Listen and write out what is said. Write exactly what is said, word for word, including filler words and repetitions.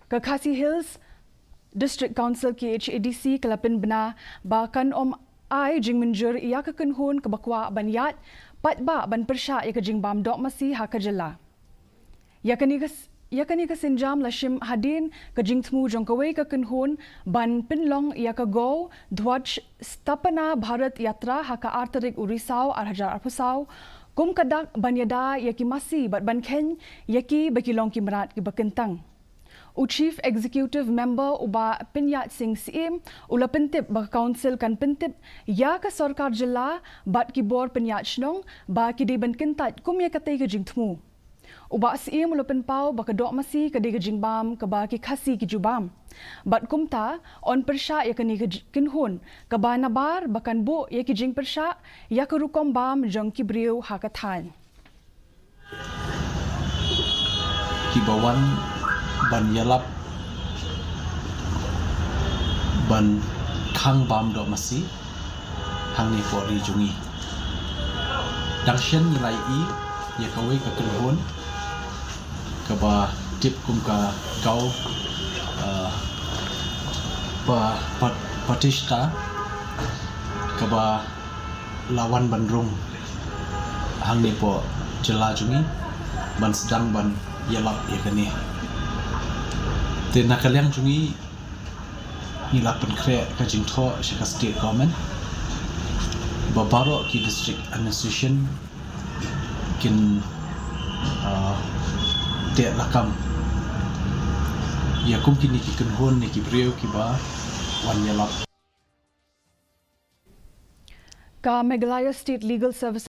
Ka Khasi Hills District Council, K H A D C, ka la pynbna ba kan ym ai jingmynjur ïa ka kynhun kaba kwah ban ïaid paidbah ban pyrshah ïa ka jingbam doh masi ha ka jylla. Ïa kane ka s-, ïa kane ka sienjam la shim hadien ka jingthmu jong kawei ka kynhun ban pynlong ïa ka Gau Dhwaj Sthapana Bharat Yatra ha ka ar tarik u Risaw ar hajar arphew saw, kum ka dak ban ïada ïa ki masi bad ban kheiñ ïa ki ba ki long ki mrad kiba kyntang. U Chief Executive Member u Bah Pynïaid Sing Syiem u la pyntip ba ka Council kan pyntip ïa ka sorkar jylla bad ki bor pynïaid shnong ba ki dei ban kyntait kum ïa katei ka jingthmu. U Bah Syiem u la pynpaw ba ka doh masi ka dei ka jingbam kaba ki Khasi ki ju bam. Bad kumta, yn pyrshah ïa kane ka j-, kynhun kaba nabar ba kan buh ïa ki jingpyrshah ïa ka rukom bam jong ki briew ha ka thaiñ. Kiba wan ban ïalap ban khang bam doh masi hangne hapoh ri jong ngi. Dang shen ngi la ïohi ïa kawei ka kynhun kaba tip kum ka Gau, uh, pa, pa, Patista, kaba la wan ban rung hangne hapoh jylla jong ngi ban sdang ban ïalap ïa kane. Te na ka liang jong ngi, ngi la pynkhreh ka jingthoh sha ka state government ba baroh ki district administration kin, ah, teh lakam ïa kum kine ki kynhun ne ki briew kiba wan ïalap. Ka Meghalaya State Legal Services